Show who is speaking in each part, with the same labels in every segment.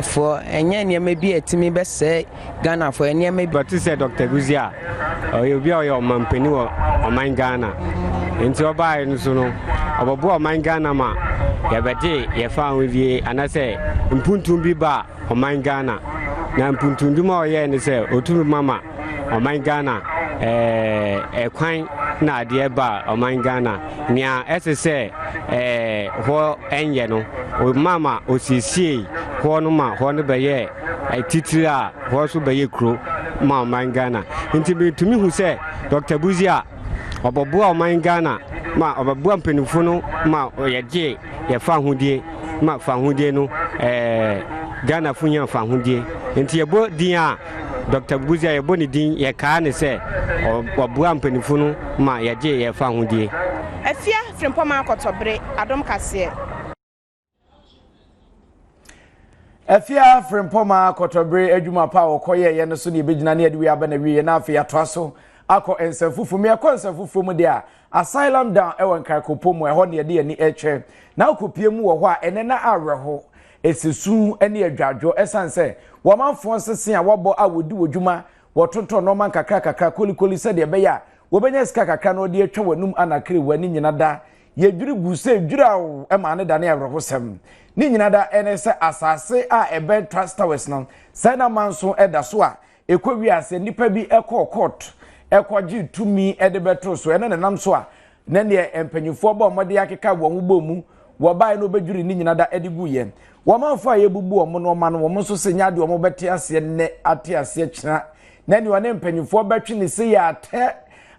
Speaker 1: Ghanafoɔ, ɛnyɛ nneɛma bi a ɛtumi bɛsɛe Ghanafoɔ, nneɛma bi.
Speaker 2: Bɛte sɛ Dr. Busia, ɔyɛ obi a ɔyɛ ɔmampanin wɔ ɔman Ghana. Nti ɔbaeɛ no so no, ɔbɛboa ɔman Ghana ma yɛbɛgye yɛfa ahodie anaasɛ mpuntum bi ba ɔman Ghana. Na mpuntum dwuma a ɔyɛɛ ne sɛ ɔtumi mama ɔman Ghana ɛkwan na adeɛ ba ɔman Ghana. Nea ɛsɛ sɛ hɔ ɛnyɛ no, ɔma ma ɔsiesie hɔ no ma hɔ no bɛyɛ titiri a hɔ nso bɛyɛ kuro ma ɔman Ghana. Nti metumi hu sɛ Dr. Busia ɔbɛboa ɔman Ghana ma ɔbɛboa mpanimfoɔ no ma yɛgye yɛfa ahodie ma fa ahodie no Ghanafo nya fa ahodie. Nti yɛbɔ din a Dr. Busia, yɛbɔ ne din, yɛkaa ne sɛ ɔboa mpanimfoɔ no ma yɛgye yɛfa ahodie.
Speaker 3: Afia Frimpɔma Akɔtɔbere, Adom Kaseɛ.
Speaker 4: Afia Frimpɔma Akɔtɔbere adwuma pa a wɔkɔyɛeɛ no so ne yɛbɛgyina ne yɛde wei aba na wieɛ na afei atoa so akɔ nsɛm fufuo mu. Yɛkɔ nsɛm fufuo mu deɛ a, Asylum Down ɛwɔ Nkrankopɔ mu, ɛhɔ ne yɛde yɛni ɛkyɛ na akɔpie mu wɔ hɔ a ɛnɛ na awerɛho ɛsɛsu ne adwadwo, ɛsiane sɛ wɔmanfoɔ nsese a wɔabɔ a wɔdi wɔ dwuma, wɔtontɔn nneɛma nkakra kakra kolikoli sɛdeɛ ɛbɛyɛ a wɔbɛnya sika kakra na wɔde atwa wɔn anum anakere wɔn ani nyina da yɛdwiri gu sɛ dwiraw ɛma ne da ne awerɛhosɛm ne nyina da. Ɛne sɛ asase a ɛbɛn Trust Towers no sɛ na manso ɛda so a ɛkɔ wiase, nnipa bi ɛkɔɔ court ɛkɔgye tumi ɛde bɛto so. Ɛne nenam so a ne deɛ mpanyinfoɔ bɔ ɔmɔde akeka wɔn ho bɔ mu wɔbaeɛ no wɔbɛdwiri ne nyina da ɛde gu yɛn. Wɔmanfoɔ a yɛbubu wɔn nneɛma no, wɔn nso sɛ nya deɛ wɔn bɛte aseɛ nnɛ ate aseɛ kyena na nea ɔne mpanyinfoɔ bɛtwe ne se yɛ atɛ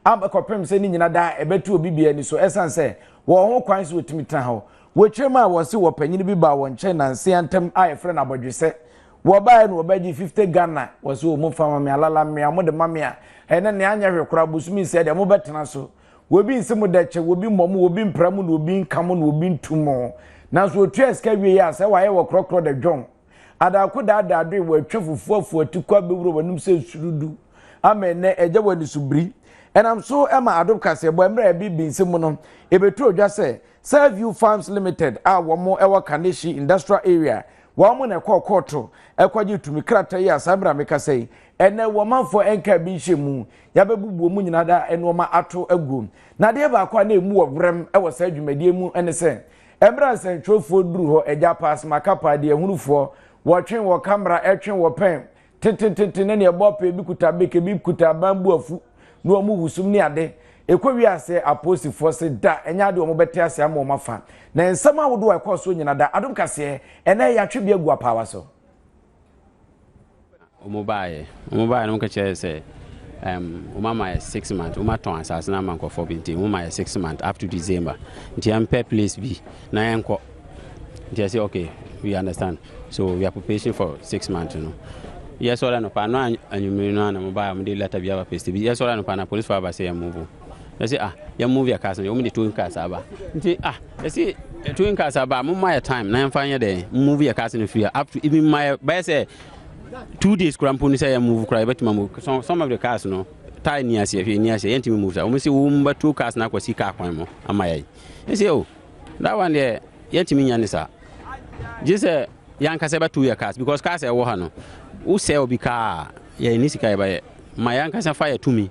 Speaker 4: akɔpem sɛ ne nyina da ɛbɛto obi bia ani so, ɛsiane sɛ wɔn ho kwan sɛ wɔtumi tena hɔ. Wɔkyerɛ mu a, wɔse wɔ panyin bi baa wɔn nkyɛn nanse ntam a yɛfrɛ no Abɔdwesɛ. Wɔbaeɛ no wɔbɛgye 50 Ghana. Wɔse wɔn mu fa ma me alala mmea mo de ma me a ɛnɛ nea anyɛ hwɛ koraa bosomi nsɛ deɛ mobɛtena so. Wɔbi nsi mo dɛkyɛ, wɔbi mmɔ mo, wɔbi mpra mo, na wɔbi nka mo, na wɔbi ntu mo. Nanso wɔtua sika wie a sɛ wɔayɛ wɔ korɔkorɔ de dwɔn adaako daadaa do wɔatwa fufuo afu atikɔ abɛwura wɔn anim sɛ surudu ama ɛnɛ ɛgya wɔ anisobiri. Ɛnam so ɛma Adom Kaseɛbɔ mmerɛ ɛbi bi nsɛm mu no ɛbɛtu odwa sɛ Serview Farms Limited a wɔn ɛwɔ Kaneshie Industrial Area, wɔn na ɛkɔɔ kɔɔto ɛkɔgye tumi krataa yi a saa mmerɛ a mekasa yi ɛnɛ wɔn manfoɔ ɛnka bi nhyɛ mu yɛabɛbubu mu nyinaa da nneɛma ato agu. Na adeɛ baako a na emu wɔ werɛm ɛwɔ saa dwumadie mu ɛne sɛ mmerɛ nsɛntwerɛfoɔ duru hɔ, agya paas maka paa deɛ ahunufoɔ wɔtwe wɔ camera, ɛtwe wɔ pɛn tentententen ne neɛ ɛbɔ pɛ, ebi kuta beke, ebi kuta bambu afu na wɔn wusum ne ade ekɔ wiase. Apolisifoɔ se da ɛnyɛ ade wɔn bɛte ase ama wɔn afa na nsɛm ahodoɔ a ɛkɔɔ so nyina da. Adom Kaseɛ ɛnɛ yɛatwe bi agu apaawa so.
Speaker 2: Ɔmo baayɛ no, ɔmo kyerɛ sɛ ɔmo ama yɛ 6 months. Ɔmo atɔn asase no ama nkɔfoɔ bi, nti ɔmo ma yɛ 6 months up to December, nti yɛmpɛ place bi na yɛnkɔ. Nti yɛsɛ okay, we understand, so we are preparation for 6 months no. Yɛsɔre anɔpa no, anwummere no ana mo baayɛ, ɔmo de letter bi aba paste bi. Yɛsɔre anɔpa na police fo aba sɛ yɛn move. Yɛsɛ ah, yɛn move yɛ cars no, ɔmo de towing cars aba. Nti ah, yɛsɛ towing cars aba, mo ma yɛ time na yɛmfa nyɛ dɛ move yɛ cars no free up to even ma yɛ bɛyɛ sɛ 2 days kora mpo no sɛ yɛ move kora yɛbɛtumi move. Some of the cars no, tyre ni aseɛ, hwɛ ni aseɛ, yɛntumi move sa. Wɔn sɛ wɔn bɛto cars no akɔsi car kwan mu ama yɛn. Yɛsɛ o, that one deɛ yɛntumi nya ne saa, gye sɛ yɛankasa bɛto yɛ cars, because cars a ɛwɔ ha no, wosɛe obi car a, yɛn ni sika yɛbɛyɛ ma yɛankasa fa yɛ tumi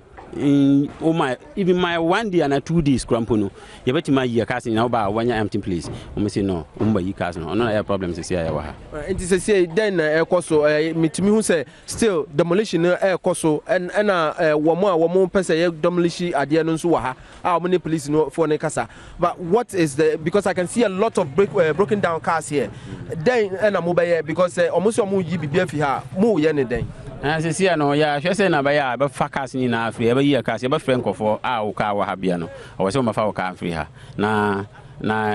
Speaker 2: o ma even my one day ana 2 days kora mpo no, yɛbɛtumi ayi yɛ cars nyinaa. Woba a wɔanya empty place. Wɔn sɛ no, wɔn ba yi cars no, ɔno na ɛyɛ problem sisi a yɛwɔ ha.
Speaker 5: Nti sɛsie dɛn na ɛkɔ so? Metumi hu sɛ still demolition no ɛkɔ so, ɛna wɔn a wɔn pɛ sɛ yɛ demolish adeɛ no nso wɔ ha a wɔn ne police no foɔ no kasa. But what is the, because I can see a lot of broken down cars here. Dɛn ɛna mo bɛyɛ? Because wɔn sɛ wɔn yi biribi afi ha, mo yɛ ne dɛn?
Speaker 2: Na sisi a no yɛahwɛ sɛ na bɛyɛ a yɛbɛfa cars nyinaa afiri, yɛbɛyi yɛ cars, yɛbɛfrɛ nkɔfoɔ a wo car wɔ ha bia no, ɔwɔ sɛ wɔmɛfa wo car mfiri ha na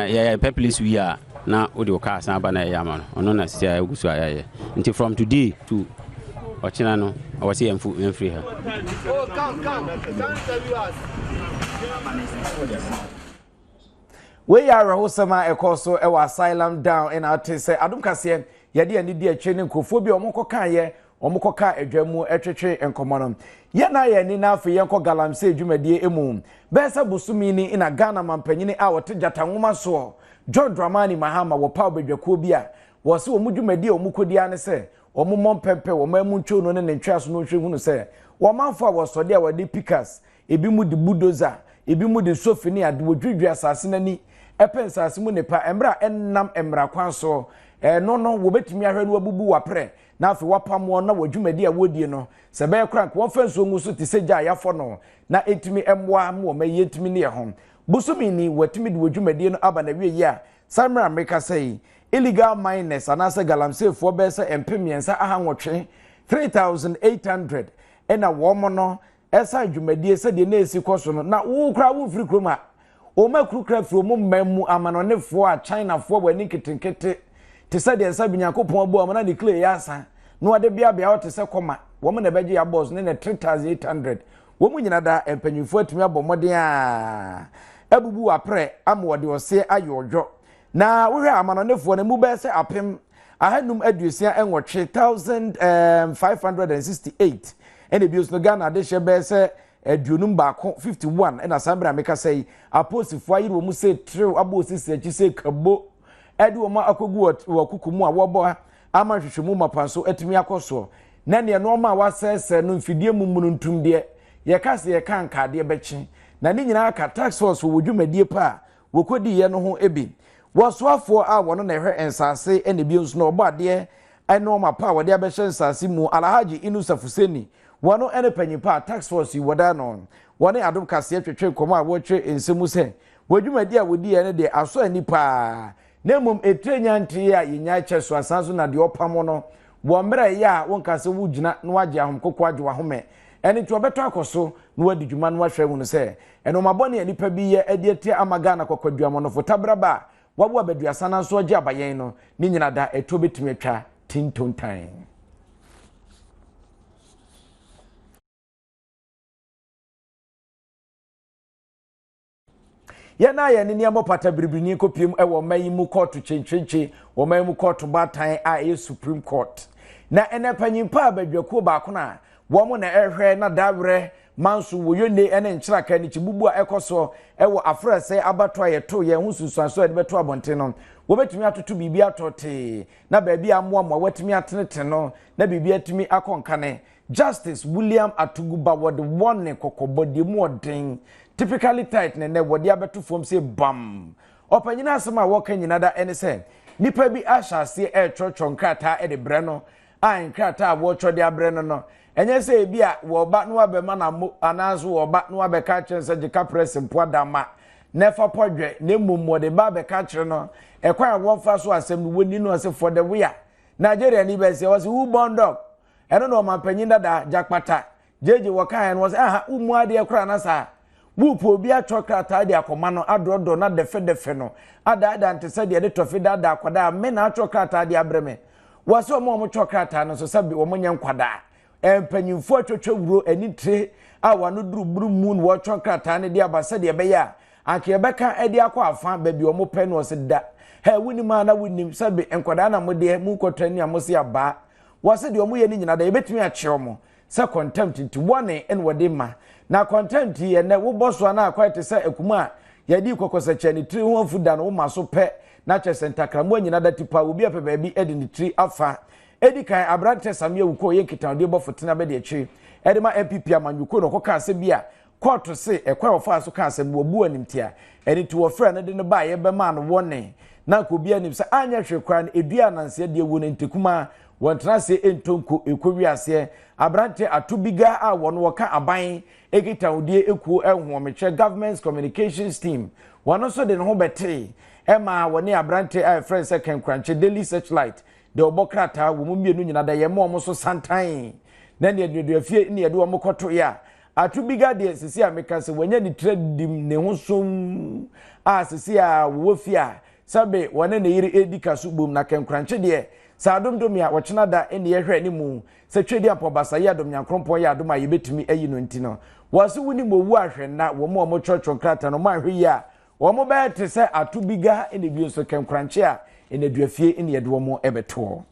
Speaker 2: yɛpɛ place wie a na wode wo car san aba na ɛyɛ ama no. Ɔno na sisi a ɛgu so a yɛayɛ. Nti from today to ɔkyena no, ɔwɔ sɛ yɛmfu yɛmfiri ha.
Speaker 5: Oh, come, come. Come interview us.
Speaker 4: Wei yɛ awerɛhosɛm a ɛkɔɔ so ɛwɔ Asylum Down. Ɛna ate sɛ Adom Kaseɛ yɛde ani di akyire ne nkurɔfoɔ bi a wɔn kɔkaeɛ, wɔn kɔka adwa mu ɛtwetwe nkɔmmɔ no. Yɛn na yɛn ani na afei yɛnkɔ galamsey dwumadie mu. Bɛyɛ sɛ bosomi ni na Ghana mampanyini a wɔte gyata nwoma soɔ, John Dramani Mahama, wɔpaw badwakuo bi a Wɔse wɔn dwumadie a wɔn kɔdi ara ne sɛ wɔn mmɔ mpɛmpɛ wɔ ɔman mu ntwonoo ne ne ntweaso no nhwɛ hunu sɛ wɔn manfoɔ a wɔsɔde a wɔde pikas, ebi mu de budoza, ebi mu de sofi ne ade wɔdwidwi asase no ani pɛ nsase mu nnepa mmerɛ a ɛnnam mmara kwan soɔ ɛno no wɔbɛtumi ahwɛ na wɔabubu wɔaprɛ na afei wɔapam wɔn na wɔ dwumadie a wɔredie no sɛ ɛbɛyɛ koraa nka wɔmfa nsuo ngu so te sɛ gya a yɛafɔ no na ɛntumi mmoa ma wɔn ayie ntumi ne yɛ ho bosome ni wɔatumi de wɔ dwumadie no aba n'awieɛ a Saa mmerɛ a merekasa yi, illegal miners anaasɛ galamseyfoɔ bɛyɛ sɛ 3800, 3,800, ɛna wɔn no ɛsan dwumadie sɛdeɛ na ɛsi kɔ so no, na wo koraa womfiri kurom ha. Wɔn akurukura firi wɔn mman mu, amanɔnefoɔ a Chinafoɔ wɔ ani nketenkete te sɛ deɛ nsa bi Nyankopɔn abu wɔn na ne clay yɛ asa na wɔde beabea hɔ te sɛ kɔma, wɔn na ɛbɛgye yɛ abɔs ne na 3,800. Wɔn nyina da mpanyimfoɔ atumi abɔ mmɔden a abubu aprɛ ama wɔde ɔseɛ ayɛ ɔdwɔ. Na wohwɛ amanɔnefoɔ no, emu bɛyɛ sɛ 1568, 1568, ɛna ebio nso no Ghana adehyeɛ bɛyɛ sɛ 51, 51, ɛna saa mmerɛ a mekasa yi, apolisifoɔ ayere wɔn sɛ tirew abɔ osisi akyi sɛ kabo ɛde wɔn akɔgu wɔ kuku mu a wɔbɔ ama nhwehwɛmu mapa nso atumi akɔ soɔ. Na neɛ nnoɔma a wasɛesɛe no mfidie mu mununtum deɛ, yɛka sɛ yɛka anka adeɛ bɛkye. Na ne nyinaa ka task force wɔ dwumadie pa a wɔkɔdiiɛ no ho bi. Wɔsoafoɔ a wɔno na ɛhwɛ nsase ɛna bio nso na ɔbɔ adeɛ nnoɔma pa a wɔde abɛhyɛ nsase mu, Alhaji Inusa Fuseni, wɔno ɛne panyin pa a task force yi wɔda ano. Wɔne Adom Kaseɛ twetwe nkɔmmɔ a wɔkyerɛ nsɛm mu sɛ wɔ dwumadie a wɔdiiɛ no deɛ asɔ ani paa Na mmom etire nya ntee a yɛnyae kyɛ so asan so na deɛ ɔpamo no wɔ mmerɛ a ɛyɛ a wonka sɛ wogyina na wagye ahomkoko agye w'ahome. Ɛno nti ɔbɛtɔ akɔ so na wadi dwuma na wahwɛ ahunu sɛ nnoɔma bɔne a nnipa bi yɛ de atia ama Ghana kwakwaduamɔnofo tabraba a wawo abaduasa nanso ɔgye abayɛn no ne nyina da ɛtoɔ bɛtumi atwa tintontan. Yɛn a yɛn ani abɔ pata biribini kɔpiem wɔ ɔman yi mu kɔɔto kyenkyenkye, ɔman yi mu kɔɔto baatan a ɛyɛ Supreme Court. Na ɛnɛ panyin pa a badwakuo baako na wɔn na ɛhwɛ na dawerɛ manso wɔ yonne ne nkyeraka ne kyibubu a ɛkɔ soɔ wɔ afrɛsɛ abato a yɛto yɛn ho nsunsuansoɔ a yɛde bɛto abɔnten no, wɔbɛtumi atoto biribi atɔ tee na baabi a mmoamoa wɔatumi atenetene no na biribi atumi akɔ nkane. Justice William Atuguba wɔde wɔne kɔkɔbɔ deɛ mu ɔden typically tight na ɛnɛ wɔde abɛto fam sɛ bam. Ɔpanyin asɛm a wɔka nyina da ɛne sɛ nipa bi ahyɛ aseɛ ɛretwerɛtwerɛ nkrataa de brɛ no a nkrataa a wɔretwerɛ de abrɛ no no ɛnyɛ sɛ ebi a wɔba na wabɛma no ammo anaasɛ wɔba na wabɛka akyerɛ no sɛ gye kaprɛ sempoa dama na ɛfa pɔdwɛ na mmom wɔde ba abɛka akyerɛ no ɛkwan a wɔmfa so asɛm no wɔni no ase for the way a Nigeria ni bɛsɛ wɔse who born dog Ɛno na ɔmanpanyin dada Gyakpata gyegye wɔkaeɛ no, wɔsɛ aha wommu adeɛ koraa na saa wopɛ obi atwerɛ krataa de akɔma no adorɔdorɔ no adɛfɛdɛfɛ no adaadaa nte sɛ deɛ de tɔfe daadaa akwadaa a me na atwerɛ krataa de abrɛ me. Wɔsɛ wɔn a wɔtwerɛ krataa no nso sɛ wɔn nyɛ nkwadaa. Mpanyinfoɔ atwatwa wuro ani tire a wɔn ano duru bunu mu na wɔtwerɛ krataa no de aba sɛdeɛ ɛbɛyɛ a anka yɛbɛka de akɔ afa baabi wɔn pɛ no ɔsɛ da. Hɛ wonim a na wonim sɛbe nkwadaa na mo deɛ mu nkɔtɔ ani a mo se abaa. Wɔse deɛ wɔyɛ no nyina da yɛbɛtumi akyerɛ wɔn sɛ contempt nti wɔne na wɔde ma. Na contempt yi ɛnɛ wobɔ so a na akɔyɛ te sɛ akuma a yɛde kɔkɔsɛkyɛ ne tiri ho afu da no woma so pɛ na kyerɛ sɛ ntakramoa nyina da tipa obi apɛ baabi de ne tiri afa. Edi kan aberanteɛ Samia Wuku a ɔyɛ nkitahodie bɔfo tena bɛde akyire de ma NPP amanyɔkuo na ɔkɔkaa asɛm bi a Kɔɔto se ɛkwan a wɔfaa so kaa asɛm no wɔbuu animtia. Ɛno nti wɔfrɛɛ no de no baeɛ bɛmaa no wɔne. Na anka obiara nim sɛ anyɛ hwee koraa no edua ananseɛ deɛ wuo no ntekumaa wɔntena aseɛ ntɔ nko ɛkɔwie aseɛ. Aberanteɛ Ato Biga a wɔno wɔka aban nkitahodie ekuo ɛhoɔmekyɛ Government's Communications Team wɔno nso de ne ho bɛtee ɛmaa wɔne aberanteɛ a yɛfrɛ no sɛ Kankrankye Daily Searchlight deɛ ɔbɔ krataa wɔn mmienu nyina da yɛma wɔn so santan na neɛ aduaduafie ne yɛde wɔn kɔtoeɛ a Atubiga deɛ sisi a meka sɛ wanya ne tiri adidim ne ho som a sisi a wɔwɔ fie a sɛbe wɔne ne yere redi ka so bom na kɛnkorankye deɛ sɛ adom dome a wɔkyena da ne yɛhwɛ anim sɛ twɛdi ampɔ basa yɛ adom nyankrompɔn yɛ adom a yɛbɛtumi ayi no nti no wɔse wonim owu ahwɛ nna wɔn a wɔtwerɛtwerɛ nkrataa no wɔn anhwɛ yie a wɔn bɛyɛ te sɛ atubiga ne bio nso kɛnkorankye a nnaduafie ne yɛde wɔn bɛtoɔ.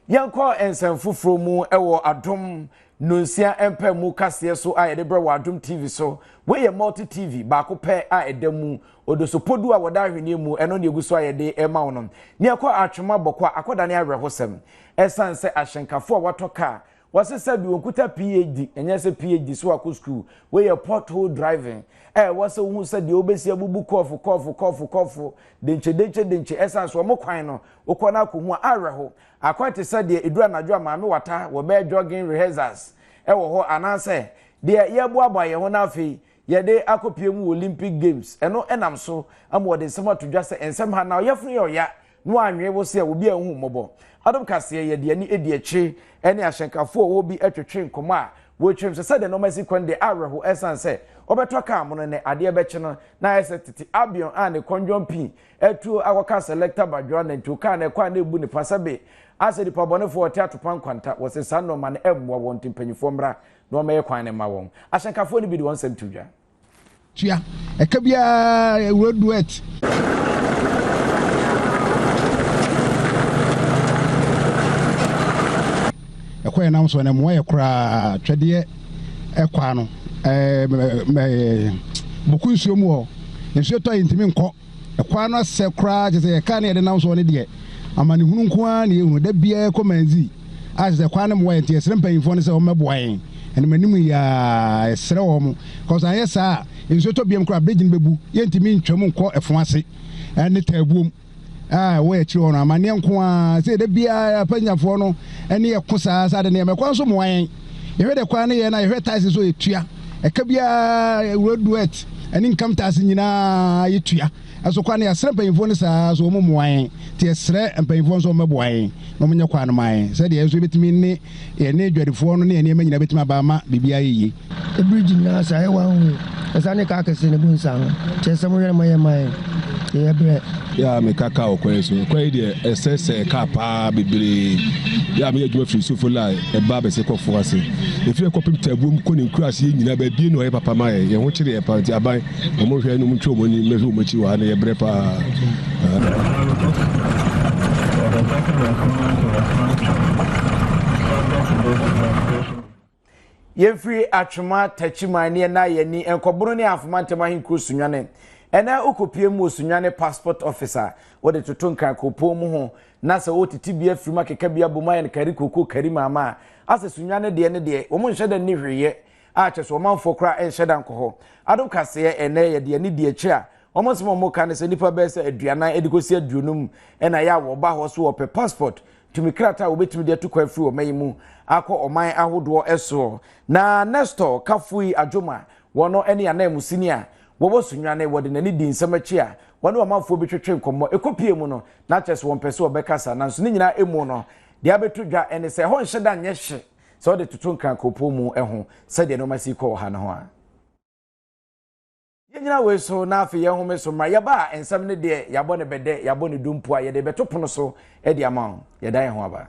Speaker 4: Yɛnkɔ nsɛm foforɔ mu wɔ adom. Nonsia mpaemu kaseɛ so a yɛde brɛ wɔ Adom TV so. Wei yɛ Multi TV baako pɛ a ɛda mu. Odosopodu a wɔda ahweneɛ mu, ɛno na ɛgu so a yɛde rema wo no. Nea ɛkɔ Atwoma Bɔkɔ a, akɔdane awerɛhosɛm. Ɛsiane sɛ ahyɛnkafoɔ a wɔatɔ kaa, wɔsesa bi, wɔnkuta PhD, ɛnyɛ sɛ PhD so wakɔ sukuu. Wei yɛ pothole driving a ɛwɔ sɛ wohu sɛ deɛ wobɛsi abubu kɔɔfo, kɔɔfo, kɔɔfo, kɔɔfo, denkye, denkye, denkye. Ɛsiane sɛ wɔn kwan no, wokɔ no akɔhu a, awerɛho. Akwan te sɛ deɛ ɛduru anadwo a Maame Wata wɔbɛyɛ jogging rehearsals wɔ hɔ anaasɛ deɛ yɛreboaboa yɛn ho na afei yɛde akɔpue mu wɔ Olympic Games. Ɛno nam so ma wɔde nsɛm ato dwa sɛ nsɛm ha na ɔyafunu yɛ ɔya na wɔanwee wo se a obi anhu mmɔbɔ. Adom Kaseɛ yɛde ani adi akyire ne ahyɛnkafoɔ a wɔwɔ bi twetwe nkɔmmɔ a wɔtwam sɛ sɛdeɛ nnoɔma si kɔ no deɛ awerɛho ɛsiane sɛ wɔbɛtɔ kaa mono nnɛ adeɛ bɛkye no na ayɛ sɛ tete Albion a ne kɔndwɔn pii Atuo akɔka selector badwoa nantwie kaa na ɛkɔ a na ebu ne pa sɛbe asɛ nipa bɔnefoɔ ɔte atopa nkwanta wɔse saa nnoɔma no ɛmmoa wɔn nti mpanyinfoɔ mmra na wɔmmɛyɛ kwan no mma wɔn. Ahyɛnkafoɔ no bi de wɔn nsɛm to dwa.
Speaker 6: Tua ɛka biara road duet. Ɛkɔ yɛn nam so no mmoa yɛ koraa twɛdeɛ ɛkɔ ano ɛɛ boku nsuo mu hɔ nsuo tɔ yɛ ntumi nkɔ ɛkwan no asɛ koraa kyɛ sɛ yɛ kaa ne yɛde nam soɔ no deɛ amanehunu nko ara na yɛhunu da biara kɔ manzi a kyɛ sɛ kwan no mmoa yɛn nti yɛsrɛ mpanyinfoɔ no sɛ wɔmmɛboa yɛn ɛnum anim yi a yɛsrɛ wɔn kɔsɛ anyɛ saa a nsuo tɔ biam koraa bridge no bɛbu yɛntumi ntwam nkɔ ɛfo ase ɛne taabuom a ɛwɔ akyire hɔ no amanneɛ nko ara sɛ da biara apanyafoɔ no ne yɛko saa saa de nneɛma ɛkwan nso mmoa yɛn yɛhwɛ dɛ kwan no yɛ na yɛhwɛ tax nso yɛtua ɛka biara road duet ɛne income tax nyinaa yɛtua ɛso kwan no yɛasrɛ mpanyinfoɔ no saa so wɔn mmoa yɛn nti yɛsrɛ mpanyinfoɔ nso wɔn mɛboa yɛn na wɔn nyɛ kwan no ma yɛn sɛdeɛ yɛn nso yɛbɛtumi ne Yɛne adwadifoɔ no ne yɛn nneɛma nyinaa bɛtumi aba ama biribiara ayɛ yie.
Speaker 7: Bridge nyinaa sɛ ayɛ one way ɛsan ne kaa kɛseɛ no gu nsa ho kyerɛ sɛ mohwɛ no moyɛ ma yɛn yɛyɛ brɛ.
Speaker 8: Yɛ a meka kaa wɔ kwan yi so. Kwan yi deɛ ɛsɛsɛɛ kaa paa bebree. Yɛ a meyɛ adwuma firi Sofola ɛba abɛsɛ kɔ Foase. Ɛfiri ɛkɔpem Tabuom kɔ ne nkuraase yɛ nyinaa baabi na ɔyɛ papa ma yɛn. Yɛn ho kyere yɛn paa nti aban wɔn nhwɛ na wɔn ntwa wɔn ani mmɛhwɛ wɔn akyi wɔ ha na yɛbrɛ paa.
Speaker 4: Yɛmfiri Atwoma Takyiman ne yɛnna yɛn ani nkɔbono ne Afoma ntam ahenkuro Sunyane. Ɛnɛ wokɔpie mu wɔ Sunyane passport office a wode toto Nkran kuropɔn mu ho na sɛ wotete bi afiri mu akeka bi abom ayɛ no kari koko kari maama a asɛ Sunyane deɛ ne deɛ wɔn nhyɛ da nni hwee yɛ a kyɛ sɛ ɔmanfoɔ koraa nhyɛ da nkɔ hɔ. Adom kaseɛ ɛnɛ yɛde ani di akyire a wɔn nsɛm a wɔka ne sɛ nnipa bɛyɛ sɛ aduanan de kɔsi aduonum ɛna ɛyɛ a wɔba hɔ so wɔpɛ passport tumi krataa a wɔbɛtumi de atu kwan firi ɔman yi mu akɔ ɔman ahodoɔ soɔ. Na Nestor Kafui Adwoma wɔn ne ananmusini a wɔwɔ Sunyani wɔde n'ani di nsɛm akyi a wɔne ɔmanfoɔ bi twetwe nkɔmmɔ ɛkɔpie mu no na kyerɛ sɛ wɔmpɛ sɛ wɔbɛkasa nanso ne nyinaa emu no deɛ abɛto dwa ɛne sɛ ɛhɔ nhyɛ da nyɛ hye sɛ wode toto nkrankropɔn mu ho sɛdeɛ nneɛma si kɔ wɔ ha no ho a. Yɛnyina wei so na afei yɛn home so mmra. Yɛba a, nsɛm no deɛ yɛabɔ no bɛdɛ, yɛabɔ no dompo a yɛde bɛto pono so de ama wo. Yɛda yɛn ho aba.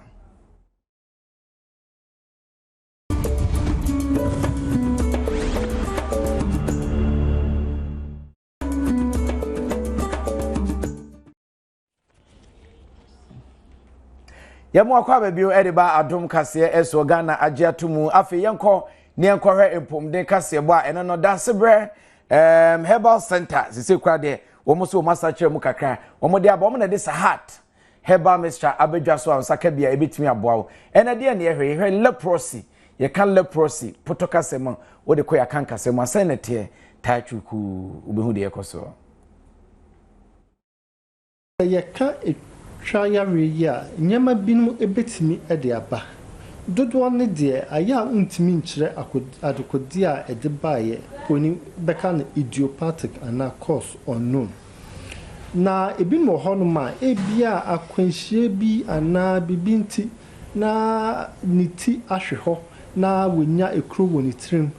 Speaker 4: Yɛn mu akɔ aba bio de ba adom kaseɛ ɛsoɔ Ghana agye ato mu. Afei yɛnkɔ ne yɛnkɔhwɛ mpomden kaseɛbɔ a ɛno no dansebrɛ um, herbal center sese kora deɛ wɔn nso wɔn asakyerɛ mu kakra wɔn de aba wɔn na de sahat herbal mixture abɛdwa so a nsa ka bi a ebetumi aboa wo ɛna deɛ ne yɛhwɛ yɛhwɛ leprosy yɛka leprosy potɔ kasa mu wode kɔ yɛaka nkasa mu asɛn na teɛ taa twukuu wobɛhu deɛ ɛkɔ soɔ.
Speaker 9: Sɛ yɛka etwa yareɛ yi a, nneɛma binom bɛtumi de aba. Dodoɔ no deɛ, ayɛ a wontumi nkyerɛ adekodeɛ a ɛde baeɛ, oni bɛka no idiopathic anaa cause unknown. Na ebinom wɔ hɔnom a, ebia akwanhyia bi anaa biribi nti na ne ti ahwe hɔ na wanya ekuro wɔ ne tirim.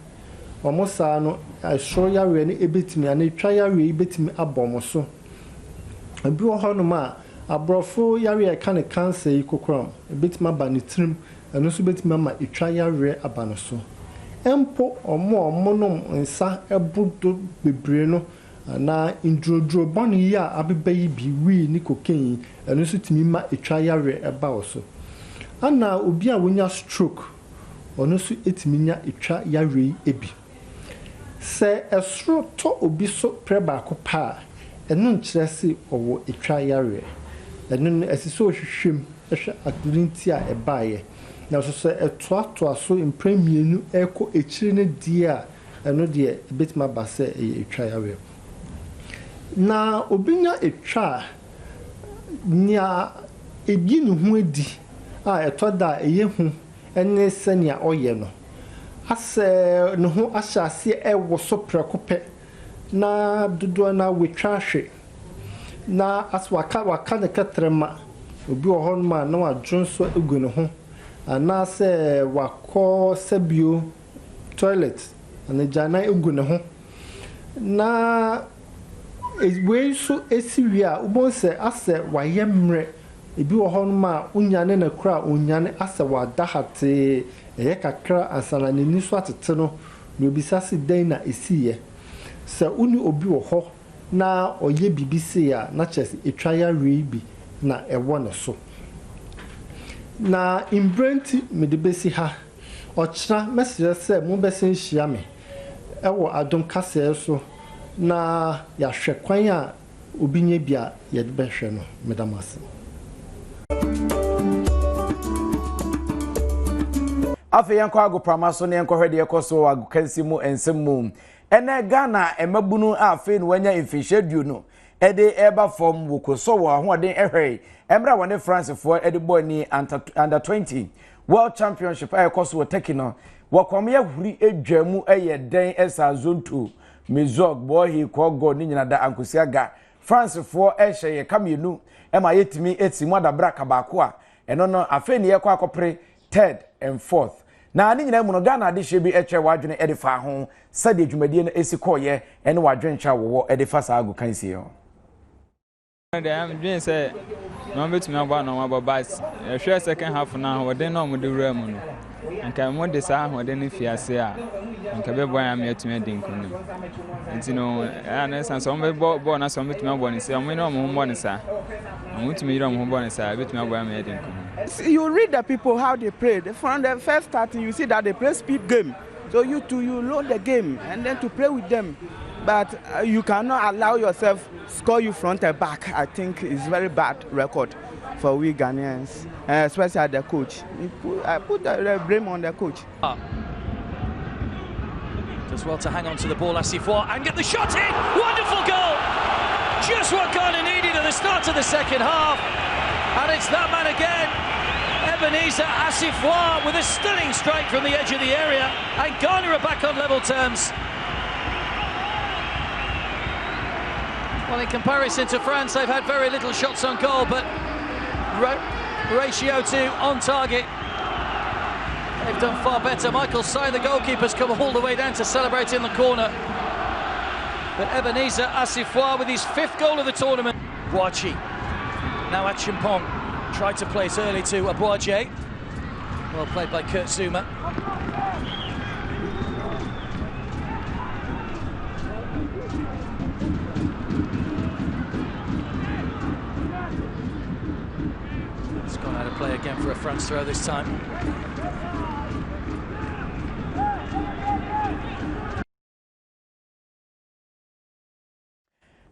Speaker 9: Wɔn saa no, soro yareɛ no bɛtumi anaa etwa yareɛ yi bɛtumi abɔ wɔn so. Ebi wɔ hɔnom a, aborɔfo yareɛ a yɛka no cancer yi kokoram, ebetumi aba ne tirim, ɛno nso betumi ama etwa yareɛ aba ne so. Mpo wɔn a wɔnom nsa bo do bebree no anaa nnuroduro bɔne yi a abeba yi bi, wii ne cocaine yi, ɛno nso tumi ma etwa yareɛ ba wo so. Ɛna obi a wanya stroke. ɔno nso tumi nya etwa yareɛ yi bi. Sɛ ɛsoro tɔ obi so prɛ baako pɛ a, ɛno nkyerɛ se ɔwɔ etwa yareɛ. Ɛno no, ɛsɛ sɛ ɔhwehwɛ mu hwɛ aduru nti a ɛbaeɛ. Nanso sɛ ɛtoatoa so mprɛ mmienu rekɔ akyiri no deɛ a, ɛno deɛ ɛbɛtumi aba sɛ ɛyɛ etwa yareɛ. Na obi nya etwa a, nea ɛyi ne ho adi a ɛtɔ da a ɛyɛ hu ne sɛnea ɔyɛ no. Asɛ ne ho ahyɛ aseɛ ɛrewoso prɛko pɛ na dodoɔ no ara watwa ahwe na asɛ waka waka ne kɛtrɛma. Obi wɔ hɔnom a na wadwo nso agu ne ho anaasɛ wakɔ sɛbio toilet anaa agyanan agu ne ho. Na wei nso si wie a, wobɛhu sɛ asɛ wayɛ mmerɛ. Ebi wɔ hɔnom a wonyane no koraa a ɔnnyane asɛ wada hatee. Ɛyɛ kakra ansa na n'ani so atete no na obisa se dɛn na esiiɛ. Sɛ wo ne obi wɔ hɔ na ɔyɛ biribi sei a, na kyerɛ sɛ etwa yareɛ yi bi na ɛwɔ ne so. Na mberɛ nti mede besi ha. Ɔkyena mɛsrɛ sɛ mobɛsan ahyia me wɔ Adom Kaseɛ so na yɛahwɛ kwan a obi nya bi a yɛde bɛhwɛ no. Meda mo ase.
Speaker 4: Afei yɛnkɔ agoprama so na yɛnkɔhwɛ deɛ ɛkɔ so wɔ agokansi mu nsɛm mu. Ɛnɛ Ghana mmabunu a afei na wɔanya mfinhyia 20 de reba fam wɔ kosɔ wɔ ahoɔden hwɛe mmerɛ a wɔne Francefoɔ de bɔ ani under 20 World Championship a ɛkɔ so wɔ Turkey no. Wɔkɔm yɛ huri dwa mu yɛ dɛn saa Zonto, Mizog, Bɔɔhi, Kɔgɔ ne nyina da ankosi aga. Francefoɔ hyɛ yɛ ka mmienu ma yɛtumi si mu adabra ka baako a ɛno no afei ne yɛkɔ akɔpere third and fourth. Na ne nyinaa mu no Ghana adehyeɛ bi kyerɛ w'adwene de faa ho sɛdeɛ dwumadie no si kɔɔyɛ ne w'adwenkyerɛ a wɔwɔ de fa saa agokansie ho.
Speaker 10: Deɛ medwen sɛ na wɔbɛtumi abɔ ano wɔabɔ but ɛhwɛ second half no ahoɔden na wɔde wura mu no nka wɔn de saa ahoɔden no fi ase a nka bɛboa yɛn ama yɛatumi adi nkonim nti no ɛyɛ na ɛsan sɛ wɔbɛbɔ bɔɔl na sɛ wɔbɛtumi abɔ no sɛ wɔn ne wɔn ho bɔ no saa wɔn tumi yere wɔn ho bɔ no saa ɛbɛtumi aboa yɛn ama yɛadi nkonim.
Speaker 11: You read the people how they played. From the first starting, you see that they play speed game. So you too, you load the game and then to play with them. But you cannot allow yourself score you front and back. I think it's very bad record for we Ghanaians, especially the coach. I put the blame on the coach.
Speaker 12: Does well to hang on to the ball, Asifuah, and get the shot in. Wonderful goal! Just what Ghana needed at the start of the second half. And it's that man again, Ebenezer Asifuah, with a stunning strike from the edge of the area. And Ghana are back on level terms. Well, in comparison to France, they've had very little shots on goal, but ratio to on target, they've done far better. Michael Sy, the goalkeeper's come all the way down to celebrate in the corner. But Ebenezer Asifuah with his fifth goal of the tournament. Boakye. Now Acheampong tried to play it early to Aboagye. Well played by Kurt Zouma. It's gone out of play again for a France throw this time.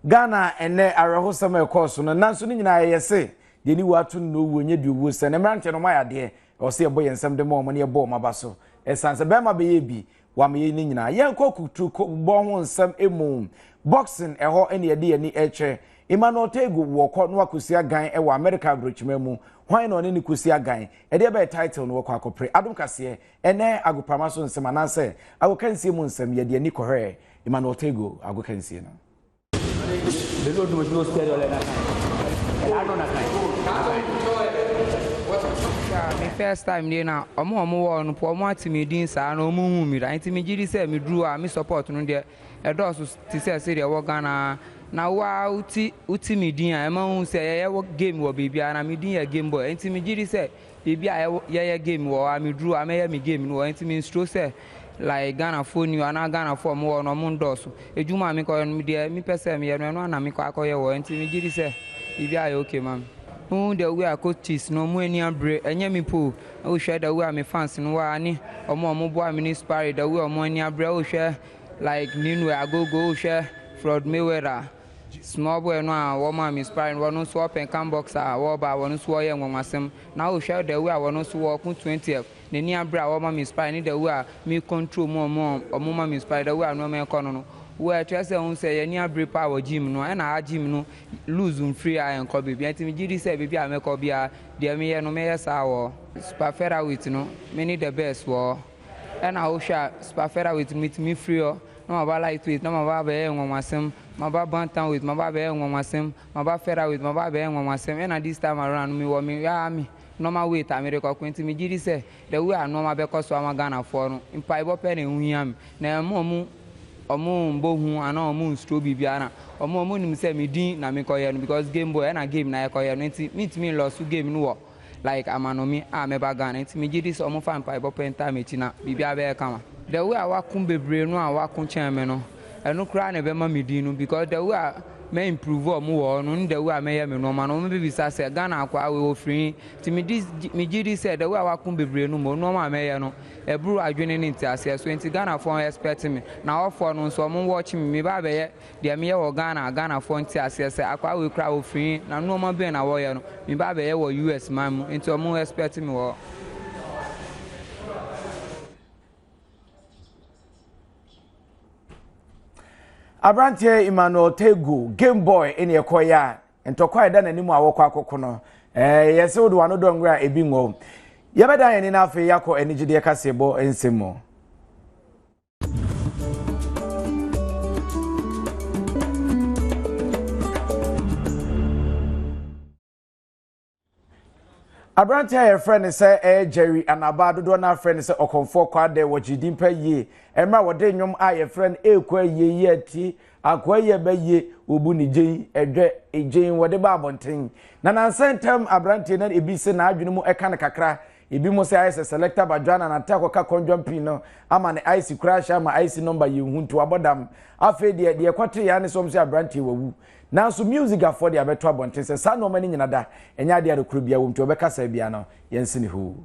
Speaker 4: Ghana ɛnɛ awerɛhosɛm a ɛkɔɔ so no nanso ne nyinaa yɛyɛ se deɛ ne wu ato no na owuo nyɛ deɛ owuo sɛ ne mmeranteɛ no ɔmayɛ adeɛ ɛwɔ sɛ yɛbɔ yɛn nsɛm de ma wɔn na yɛbɔ wɔn aba so ɛsan sɛ bɛrima bɛyɛ bi wama yɛ ne nyinaa yɛnkɔ kutu bɔ ho nsɛm emu boxing ɛhɔ ɛna yɛde yɛn ani ɛkyerɛ Emmanuel Tagoe wɔkɔ na wakɔsi agan ɛwɔ America aburokyima mu hwan na ɔne ne kɔsi agan ɛdeɛ bɛyɛ title no wɔkɔ akɔpere adom kaseɛ ɛnɛ agoprama so nsɛm anaasɛ agokansie mu nsɛm yɛde ani kɔhwɛ Emmanuel Tagoe agokansie no.
Speaker 1: Me first time nie na ɔmo a ɔmo wɔ no po ɔmo ate me din saa na ɔmo hu me da nti me gye di sɛ me duru hɔ a me support no deɛ ɛdɔɔso te sɛ sɛdeɛ ɛwɔ Ghana na wo ara wote wote me din a ɛma wohu sɛ yɛyɛ wɔ game wɔ baabiara na me din yɛ game boy nti me gye di sɛ baabi a yɛyɛ game wɔ hɔ a me duru hɔ a mɛyɛ me game no wɔ hɔ nti me nsuro sɛ like Ghanafoɔ ni hɔ anaa Ghanafoɔ a ɔmo wɔ hɔ no ɔmo ndɔɔso edwuma a mekɔyɛ no deɛ mepɛ sɛ meyɛ no ɛno ara na mekɔ akɔyɛ wɔ hɔ nti me gye di sɛ biribiara yɛ okay ma me. Wohu the way a coaches no ɔmo ani abere, ɛnyɛ me po o, wohwɛ the way a me fans no wɔ ha ne ɔmo a ɔmo boa me ne sparring, the way a ɔmo ani abere, wohwɛ like Ninoy Agogo, wohwɛ Floyd Mayweather, small boy no a wɔmaa me sparring, ɔno nso ɔpɛ nkan boxer a wɔreba a ɔno nso ɔyɛ nwanwasɛm, na wohwɛ the way a ɔno nso wɔko 20th, n'ani abere a wɔma me sparring ne the way a me control mu ɔmo a ɔmo ma me sparring, the way a nneɛma ɛkɔ no no, wo ɛkyerɛ sɛ wohu sɛ yɛn ani abere paa wɔ gym no, ɛna ha gym no Lose mfiri a ɛnkɔ baabi nti megye di sɛ baabi a mɛkɔ biara deɛ meyɛ no mɛyɛ saa wɔ hɔ. Super featherweight no me ne the best wɔ hɔ ɛna wohwɛ a super featherweight no metumi firi hɔ na maba lightweight na maba abɛyɛ nwanwasɛm, maba bantamweight maba abɛyɛ nwanwasɛm, maba featherweight maba abɛyɛ nwanwasɛm ɛna this time around no mewɔ me ara me normal weight a mede kɔko nti megye di sɛ The way a nnoɔma bɛkɔ so ama Ghanafoɔ no, mpaebɔ pɛ na ɛho hia me. Na ɛmma ɔmo ɔmo mbɔ hu anaa ɔmo nsuro biribiara na ɔmo ɔmo nim sɛ me din na mekɔyɛ no because game boy ɛna game na yɛkɔyɛ no nti mentumi nlɔso game no wɔ like amanɔmi a mɛba Ghana nti megye di sɛ ɔmo fa mpaebɔ pɛ ntaa m'akyi na biribiara bɛyɛ kama. The way a wako bebree no a wako kyɛn me no, ɛno koraa na ɛbɛma me din no because the way a mɛ improve ɔmo wɔ hɔ no ne the way a mɛyɛ me nnoɔma no ɔmo bɛbisa sɛ Ghana akoa wei ɔfiri he? Nti medi megye di sɛ the way a wako bebree no mmom nnoɔma a mɛyɛ no ɛboro adwene ne nteaseɛ so nti Ghanafoɔ n expect me na hɔfoɔ no nso ɔmo watch me meba abɛyɛ deɛ meyɛ wɔ Ghana a Ghanafoɔ nte aseɛ sɛ akoa wei koraa ɔfiri he na nnoɔma bɛn na wɔyɛ no meba abɛyɛ wɔ US man mu nti ɔmo expect me wɔ hɔ.
Speaker 4: Aberanteɛ Emmanuel Tagoe, Game Boy ɛne ɛkɔyɛ a Ntɔkwa a ɛda n'anim a wɔkɔ akɔko no, ɛɛ yɛsɛ wode w'ano dɔ nwura a ebi ngɔ. Yɛbɛdan yɛn ani na afei yɛakɔ anigyedeɛ kaseɛbɔ nsɛm mu. Aberanteɛ a yɛfrɛ no sɛ ɛyɛ Jerry Anaba dodoɔ no afrɛ no sɛ Ɔkɔmfoɔ Kwaadɛ wɔgye din pa yie mmerɛ a wɔde nnwom a yɛfrɛ no Eekɔ Ayie Yie Atie Akoa Yie Ɛbɛ Yie Wɔbu Ne Gyen Ɛdwɛ Egyen wɔde ba abɔnten na nansa ntam aberanteɛ no ebi se n'adwene mu ɛka no kakra ebi mo sɛ ayɛ sɛ Selector Badwa na nante akɔka kɔndwam pii no ama ne IC koraa ahyɛ ama IC number yɛnhu nti wabɔ dam afei deɛ deɛ ɛkɔte yɛ ne sɛ wɔn sɛ aberanteɛ wawu Nanso music afoɔ de abɛto abɔnten sɛ saa nnoɔma no nyina da ɛnyɛ adeɛ a nokorɛ biara wɔ mu nti wɔbɛka saa biara no yɛnse ne hoo.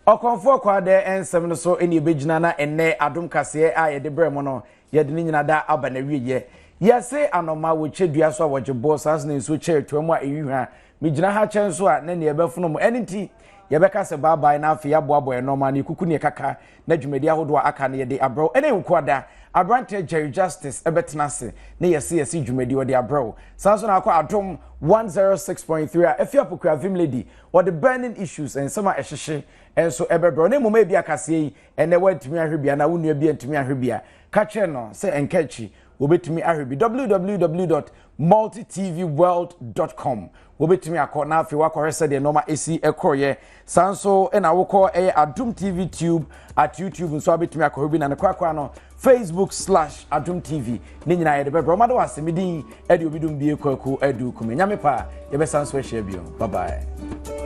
Speaker 4: Ɔkɔmfoɔ Kwaadɛ nsɛm no so ɛne ɛbɛgyina na ɛnnɛ adom kaseɛ a yɛde brɛ mo no yɛde ne nyina da aba n'awieɛ. Yɛse anoma wɔkyɛ dua so a wɔgye boɔ saa nso na nsuo kyɛ atoa mu a ɛyi hwa. Megyina ha kyɛ nso a na nea ɛbɛfono mo. Ɛno nti yɛbɛka sɛ bye bye na afei yɛaboaboa yɛn nnoɔma ano yɛkuku ne yɛkaka na dwumadi ahodoɔ a aka no yɛde abrɛ wo. Ɛne Nkoada aberanteɛ Jerry Justice bɛtena ase ne yɛse yɛse dwumadi ɔde abrɛ wo. Saa nso na akɔ Adom 106.3 a Afia Pokuaa Vim Lady ɔde burning issues nsɛm a ɛhyehye nso ɛbɛbrɛ wo. Na mmom ebia kaseɛ yi Ɛnnɛ woantumi ahwɛ bi anaa wo nua bi antumi ahwɛ bi a, ka kyerɛ no sɛ ɛnka akyi wɔbɛtumi ahwɛ bi. www.multitvworld.com Wɔbɛtumi akɔ na afei wakɔhwɛ sɛdeɛ nneɛma ɛsi ɛkorɔyɛ. Saa nso na wokɔ ɛyɛ Adom TV Tube at YouTube nso abɛtumi akɔhwɛ bi na ne korakora no Facebook slash Adom TV ne nyinaa yɛde bɛbrɛ. Ɔma de wɔ ase me din ɛde obi dum bie kwaku adu kume. Nyame pa yɛbɛsan so ahyia bio. Bye bye.